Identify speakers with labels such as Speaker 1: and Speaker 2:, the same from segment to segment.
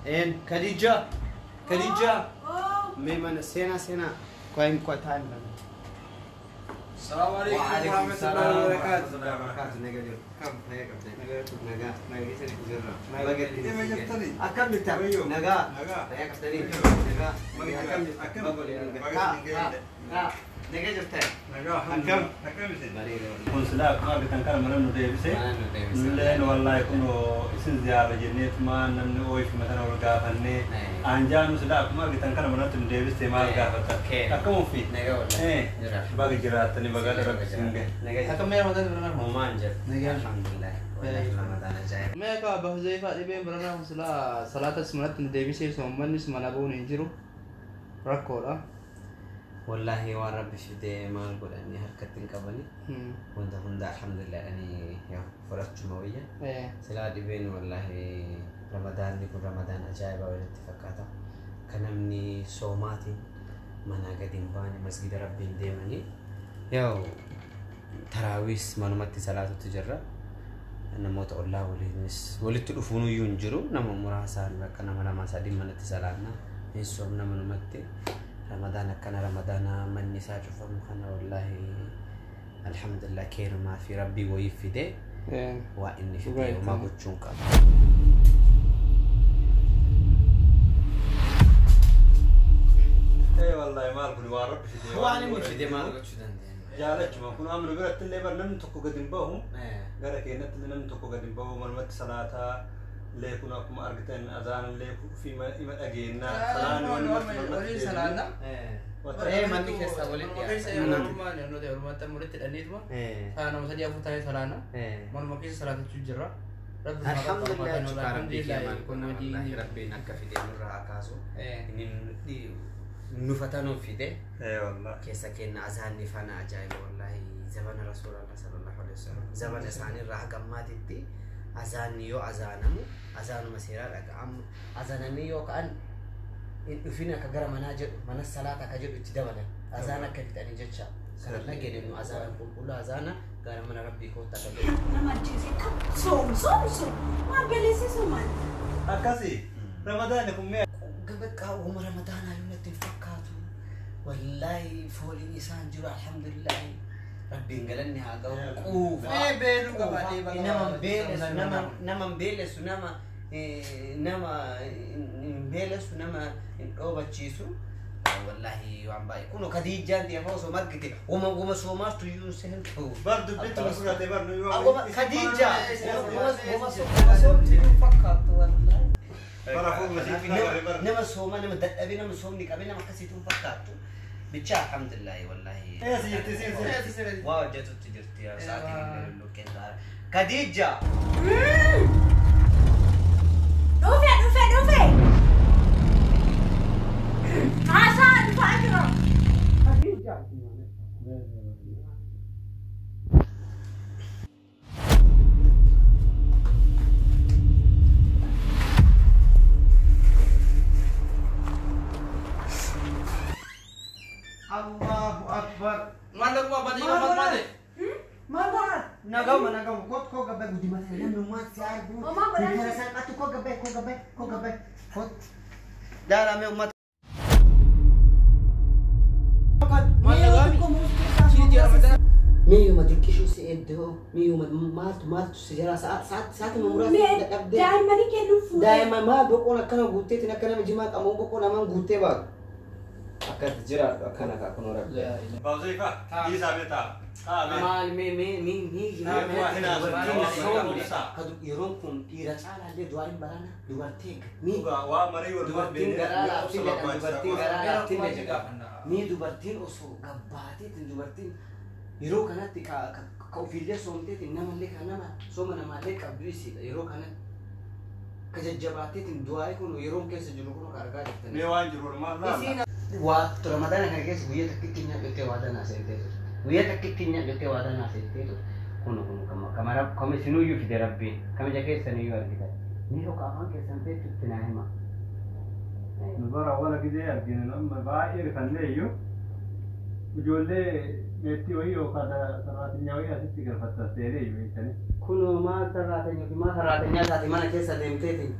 Speaker 1: En Khadija. Khadija. Mee mana seenaa seenaa. Qoyim qotaan lama.
Speaker 2: السلام عليكم
Speaker 1: وعليكم
Speaker 2: ورحمة
Speaker 1: السلام
Speaker 2: الله
Speaker 1: ورحمة
Speaker 2: وبركاته.
Speaker 1: الله وبركاته. Naga jiru. Kam naga qabdee. Nagaa. Naga keessa jirra.
Speaker 2: Naga. Deema jirtanii?
Speaker 1: Akkam jirta?
Speaker 2: Wayyoo.
Speaker 1: Nagaa.
Speaker 2: Nagaa.
Speaker 1: Naga qabdanii.
Speaker 2: Wayyoo.
Speaker 1: Nagaa.
Speaker 2: Maga
Speaker 1: Akkam
Speaker 2: jira.
Speaker 1: jirta?
Speaker 2: Akkam?
Speaker 1: Bagolee.
Speaker 2: Baga
Speaker 1: Haa,
Speaker 2: isin
Speaker 1: haa,
Speaker 2: ga'e.
Speaker 1: haa. Naga jirta?
Speaker 2: Nagaa.
Speaker 1: Akkam?
Speaker 2: Akkam isin?
Speaker 1: Bareeda.
Speaker 3: Kun silaa akkuma argitan kana mana nu deebise.
Speaker 1: Mana nu deebise.
Speaker 3: Nulleen wallaahi kun isin ziyaara jenneetuma namni ooyifuma sana ol gaafannee.
Speaker 1: Eh.
Speaker 3: Anjaanu silaa akkuma argitan kana manatti nu deebiste maal
Speaker 1: Eh.
Speaker 3: gaafata?
Speaker 1: Kee.
Speaker 3: Akkam ofii?
Speaker 1: Nagaa wallahi.
Speaker 3: Eh.
Speaker 1: Jira.
Speaker 3: Baga jiraattanii baga rabbi isin gahe.
Speaker 1: Naga jirta.
Speaker 2: Akkam mee Ramadaan baranaa kun?
Speaker 1: Homaan jira.
Speaker 2: Nagaa.
Speaker 1: Alhamdulillah. Wallahi Ramadaan ajaa'iba.
Speaker 2: Mee akka Abba Huzaifa dhibeen baranaa kun silaa salaatas manatti nu deebisee soommannis mana bu'uun hin jiru. Rakkoodha.
Speaker 1: Wallahi waan rabbi fide maal godhanii harkatti hin qabani. Wanta hunda alhamdulillah dhanii yaa fudhachuma wayya.
Speaker 2: Eh.
Speaker 1: Silaa dhibeen wallahi ramadaanni kun ramadaan ajaa'ibaa walitti fakkaata. Kan namni soomaatiin manaa gadi hin baane masgida rabbiin deemanii yaa'u taraawiis manumatti salaatutti jirra. Namoota ollaa waliinis walitti dhufuun iyyuu hin jiru. Nama muraasaan bakka nama lama sadii manatti salaanna. Hin soomna manumatti. Ramadaan akkana ramadaana manni isaa cufamu kana wallahi alhamdulillah keerumaa fi rabbii wayii fide.
Speaker 2: Eh.
Speaker 1: Waa inni fide
Speaker 2: Dhugaa
Speaker 1: homaa
Speaker 2: jettanii.
Speaker 1: gochuun qaba.
Speaker 3: Eh wallahi maal kun waan rabbi fide.
Speaker 1: Waan inni fide maal gochuu dandeenya?
Speaker 3: Jaalachuma kun amma nu biratti illee bar namni tokko gadi hin bahu.
Speaker 1: Eh.
Speaker 3: Gara keenyatti illee namni tokko gadi hin bahu manumatti salaataa illee kun akkuma argitan azaan illee fi ima dhageennaa. Salaanni manumatti manumatti
Speaker 2: Waliin salaanna.
Speaker 1: Eh.
Speaker 3: Wata-
Speaker 1: Eh, manni keessa walitti
Speaker 2: Manuma keessa
Speaker 1: dhiyaata.
Speaker 2: yeroo nuti yeroo walitti hidhanneetuma.
Speaker 1: Eh.
Speaker 2: Saa nama sadii afur ta'ee salaanna.
Speaker 1: Eh.
Speaker 2: Manuma keessa salaatachuu jirra. Rabbi nu haa
Speaker 1: Alhamdulillah
Speaker 2: gargaaru.
Speaker 1: jechuudha rabbii
Speaker 2: Alhamdulillah.
Speaker 1: kee kun wallahi rabbiin akka fide nurraa haa kaasu.
Speaker 2: Eh.
Speaker 1: Inni nu fatanuu fide
Speaker 3: Eh wallahi.
Speaker 1: keessa kenna azaanni fana ajaa'iba wallahi zabana rasuulallah sallallahu alaihi wasallam zabana isaaniirraa haga ammaatitti azaanni yoo azaanamu azaanuma seeraa dhaga'amu azaananii yoo ka'an hin dhufin akka gara manaa jedhu mana salaata akka jedhu itti dabalan azaan akka fixanii jecha kana dhageenye nu azaana qulqulluu azaana gara mana rabbii kootta akka jedhu.
Speaker 4: Nama ajjeese kam soom soom soom maal balleessisu maal?
Speaker 3: Akkasi ramadaanni kun mee
Speaker 1: Bakka uuma ramadaanaa yoo natti hin fakkaatu wallaahi fooliin isaan jiru alhamdulillahi rabbiin galanni haa ga'u quufa
Speaker 2: Mee beeluu qaba, dheebaa qaba.
Speaker 1: nama hin beelessu nama hin beelessu nama nama hin beelessu nama hin dhoobachiisu wallaahi waan baay'ee kun Khadiijaan ta'e osoo margite wama wama soomaaf tuyyuu seentu
Speaker 3: bar dubbitti nu fudhate bar nu yoo
Speaker 1: Khadiija wama wama soomtu hin fakkaattu wallaahi.
Speaker 3: Bara fuula sitti nagare bar.
Speaker 1: Nama sooma nama dadhabee nama soomni qabee nama akkasiitu hin fakkaattu. Bicha alhamdulillahi wallahi.
Speaker 3: Eessa jirti siin siin?
Speaker 1: Waa hojjetutti jirti yaa sa'aatiin illee lulluqqeen ta'a. Khadiija.
Speaker 4: Dhufe dhufe dhufe. Haasaa dhufaa jira.
Speaker 1: Allahu akbar.
Speaker 2: Maal dhaquma abbaa ta'e maal maal
Speaker 1: Maal godhan? Nagama nagama kot koo gabbee guddi mataa namni waan si argu.
Speaker 4: Homaa godhan?
Speaker 1: Intala salphaatti koo gabbee koo gabbee koo gabbee kot. Daarame uummata.
Speaker 2: Maal dhaqaami? Jiiti Ramadaan.
Speaker 1: Miyyuma xiqqishuu si eeddoo miyyuma maaltu maaltu si jira sa'aatii muraasa
Speaker 4: Mee
Speaker 1: dadhabdee.
Speaker 4: daa'immanii kennuuf fuudhee.
Speaker 1: Daa'ima maal boqoon akkana guutteetiin akka nama jimaa qabu boqoon namaan guuttee baatu. Akkatti jiraadhu akkana kaa kun rabbi.
Speaker 3: Bauzeifa dhiisaa mee ta'a. Ta'a mee.
Speaker 1: Maal mee mee mee mee
Speaker 3: Mee
Speaker 1: dubartiin
Speaker 3: soomne.
Speaker 1: Yeroon kun dhiira caalaallee du'aan barana dubartii eega. Mii
Speaker 3: Dhugaa waa marii wal
Speaker 1: dubartiin garaa laaftillee dubartiin garaa laaftillee jedhama.
Speaker 3: Ni
Speaker 1: Mii dubartiin osoo gabbaateetiin dubartiin yeroo kanatti ka ka ofiillee soomteetiin namallee ka nama sooma namaallee qabdu isiidha yeroo kanatti. Ka jajjabaateetiin du'aa kun yeroon keessa jiru kun ka argaa jirtanii.
Speaker 3: Mee waan jiru maal laalla?
Speaker 1: Isiin waa ramadaana kana keessa guyyaa takkitti nyaadhattee waa danaa seentee turte. Guyyaa takkitti nyaadhattee waa danaa seentee turte. Kun kun kama kama rab kama isinuyyuu fide rabbiin kama ija keessaniyyuu argitan. Ni hoka afaan keessan feetutti naa hima.
Speaker 3: Nu bara wala gidee arginu amma baay'ee rifannee iyyuu ijoollee meexxii wayii yookaan saraatinyaa wayii asitti galfattan seenee iyyuu beektanii.
Speaker 1: Kunoo maal saraatinyaa fi maal saraatinyaa taate mana keessa deemteetiin.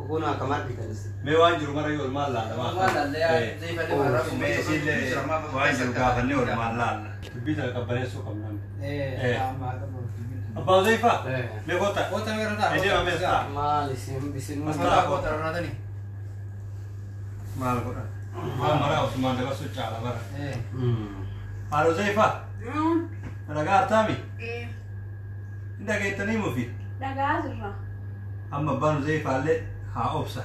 Speaker 1: Kun akka margitanis.
Speaker 3: Mee waan jiru mara yoo maal laala
Speaker 2: Maal laallee zeefallee waan rakkoo
Speaker 3: Mee isillee waan jiru gaafannee ol maal laalla. Dubbii tana qabbaneessuu qabna. Abbaa Zeefaa. Mee kottaa.
Speaker 2: Kottaa mee irra ta'a.
Speaker 3: Ee deema mee ta'a.
Speaker 1: Maal isin isin
Speaker 3: As
Speaker 2: Kottaa kottaa irra taa'anii.
Speaker 3: Maal godhan? Waan maraa osumaan dabarsuu caala bara. Haadha Zeefaa. Dhagaa artaami? Hin dhageettanii mufi?
Speaker 4: Dhagaa jirra.
Speaker 3: Amma abbaan Zeefaallee haa obsa.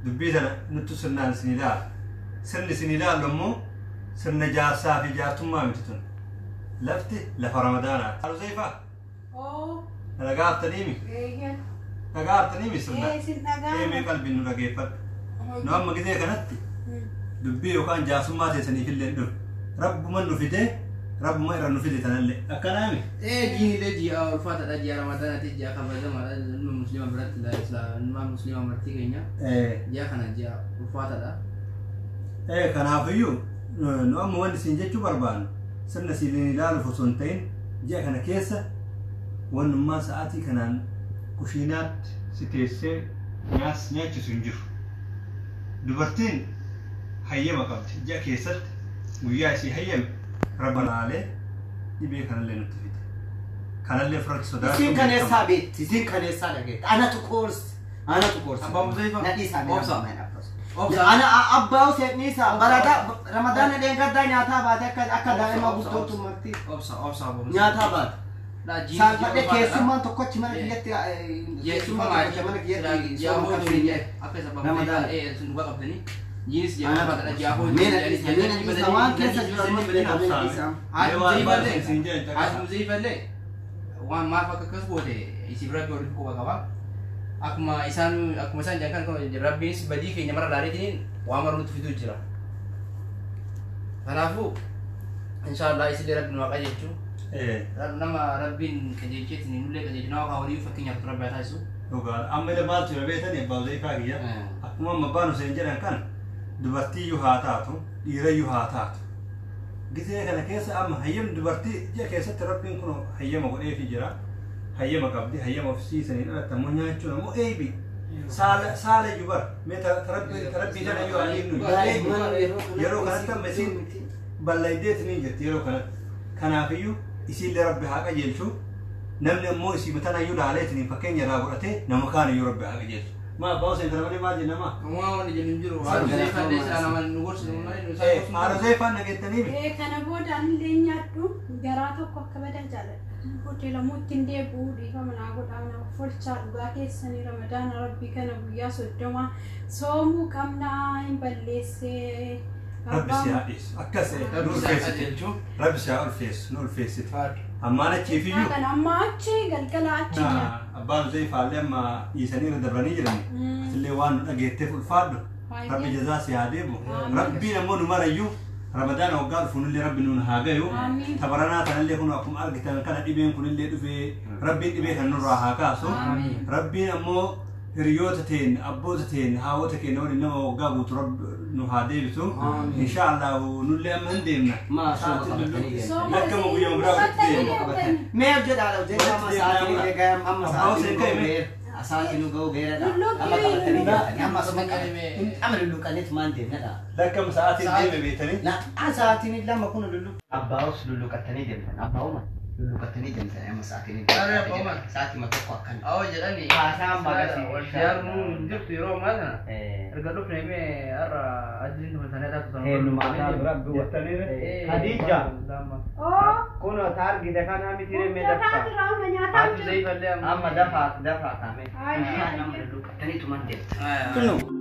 Speaker 3: Dubbii tana nutti sirnaan isin ilaala. Sirni isin ilaallu immoo sirna jaarsaa fi jaartummaa miti tun. Lafti lafa Ramadaanaati. Haadha Zeefaa. Dhagaa artaniimi? Dhagaa artaniimi sirna?
Speaker 4: Isin dhagaa.
Speaker 3: Eemee qalbiin nu dhageeffadhu. Nu amma gizee kanatti dubbii yookaan jaarsummaa teessaniif illee dhufu. Rabbuma nu fidee rabbuma irra nu fide tanallee akkanaami.
Speaker 2: Jiinilee ji'a ulfaataadha ji'a Ramadaanaati ji'a kabajamaadha ilma musliima biratti ilma musliima martii keenya ji'a kana ji'a ulfaataadha.
Speaker 3: Kanaafiyyuu nu amma wanti isin jechuu barbaannu sirna isin ilaaluuf osoo hin ta'in ji'a kana keessa wannummaa sa'aatii kanaan kushiinaatti si teessee nyaas nyaachisu hin jiru. Dubartiin hayyama qabdi ji'a keessatti guyyaa isii hayyame rabba laalee dhibee kanallee nutti fide. Kanallee ofirratti sodaachuu.
Speaker 1: Isin kaneessaa beekti. Isin kaneessaa dhageetti. Anatu koorsi. Anatu koorsi.
Speaker 2: Abbaan Muzeefaa.
Speaker 1: Nadhiisaa
Speaker 2: Obsa.
Speaker 1: Obsa. Ana abbaa Hussein dhiisaa. Barataa Ramadaana dheengaddaa nyaataa baate akka akka daa'ima guddootu marti.
Speaker 2: Obsa obsa abbaa Muzeefaa.
Speaker 1: Nyaataa baate. Saalfadhe keessummaan tokkochi mana kiyyatti keessummaan tokkochi mana kiyyatti sooma qabsiinyee.
Speaker 2: Akka isa abbaa Muzeefaa sun dhugaa qabdanii. Jiinis ji'a ulfaataadha ji'a hojii.
Speaker 1: Mee nadhiisaa waan keessa jiru amma beekaa mee nadhiisaa.
Speaker 2: Haati Muzeefallee waan maaf akka akkas goote isii biratti walitti quba qaba. Akkuma isaan akkuma isaan jedhan kan rabbiinis badii keenya mara laaleetiin waan mara nutti fiduu jira. Kanaafuu inshaallah isillee rabbi nu haa qajeelchu. Nama rabbiin qajeelcheetiin nullee qajeelchu nama kaa walii fakkeenyaaf rabbi haa taasisu.
Speaker 3: Dhugaadha. Amma ila maaltu jira beektanii abbaa Zeefaa kiyya. Akkuma amma abbaan Hussein jedhan kana dubartiiyyuu haa taatu dhiirayyuu haa taatu. Gizee kana keessa amma hayyamni dubartii ji'a keessatti rabbiin kun hayyama godheefii jira. Hayyama qabdi hayyama ofisiisanii dhalatti ammoo nyaachuun ammoo eebi. Saala saala iyyuu bara mee tarabbii tana iyyuu aliin nuyi yeroo kanatti amma isiin ballaydeetiin hin jirti yeroo kanatti. Kanaafiyyuu isiillee rabbi haa qajeelchu. Namni ammoo isii tana iyyuu laaleetiin fakkeenya irraa godhatee nama kaan iyyuu rabbi haa qajeelchu. Ma abbaa Hussein kana malee maal jenna maa?
Speaker 2: Uumaa wanni jennu hin jiru. Haadha Muzeefallee silaa nama nu gorsu malee nu isaan gorsu.
Speaker 3: Haadha Zeefaan dhageettanii
Speaker 4: Kana booda anillee nyaadhu garaa tokko akka badaa jaaladha. Hoteelamuutti hin deebi'u dhiifama naa godhaa naa folchaa dhugaa keessanii Ramadaana rabbii kana guyyaa 30 soomuu qabnaa hin balleessee.
Speaker 3: Rabbi si haa dhiisu. Akkas nu ulfeessite. Rabbi si haa ulfeessu nu ulfeessite. Ammaan achiifiyyuu.
Speaker 4: Kan amma achi galgala achi nyaata.
Speaker 3: Abbaan Zeefaallee amma dhiisanii irra dabranii jiran. Atillee waan nu dhageetteef ulfaadhu. Rabbi jazaa si haa deebi'u. Rabbiin ammoo nu marayyuu Ramadaana waggaa dhufuunillee rabbi nuun haa gayu. Tabaranaa kanallee kun akkuma argitan kana dhibeen kunillee dhufee rabbiin dhibee kan nurraa haa kaasu. Rabbiin ammoo hiriyoota teen abboota teen haawwota keenya waliin nama waggaa guutu rabbi nu haa deebisu. Inshaallah nullee amma hin deemna. Lakkama guyyaa biraa walitti deemna.
Speaker 1: Mee hojjedhaadha hojjedhaa amma sa'aatiin egaa amma sa'aatiin nu ga'u geera. Sa'aatiin nu ga'u geeradha. Amma qabatanii deemtanii amma asuma qabatanii amma lulluqaniitu maan deemnadha.
Speaker 3: Lakkama sa'aatiin deeme beetanii.
Speaker 1: Na sa'aatiin lama kun lulluq. Abbaa'us lulluqattanii deemtan abbaa'uma lulluqattanii deemtan amma sa'aatiin sa'aatii tokko akkana.
Speaker 2: Awwa jedhani.
Speaker 1: Haasaan magasi.
Speaker 2: Jaarmuu hin jirtu yeroo ammaa kana. Erga dhufne mee har'a ajjiin dhufe sana taatu sana.
Speaker 3: Jettanii
Speaker 1: Khadija. Kun argite kana miti mee dafaa.
Speaker 2: Haati Zeefallee amma.
Speaker 1: Amma dafaa dafaa kaame. Nama lulluqattanii tuman deemtan.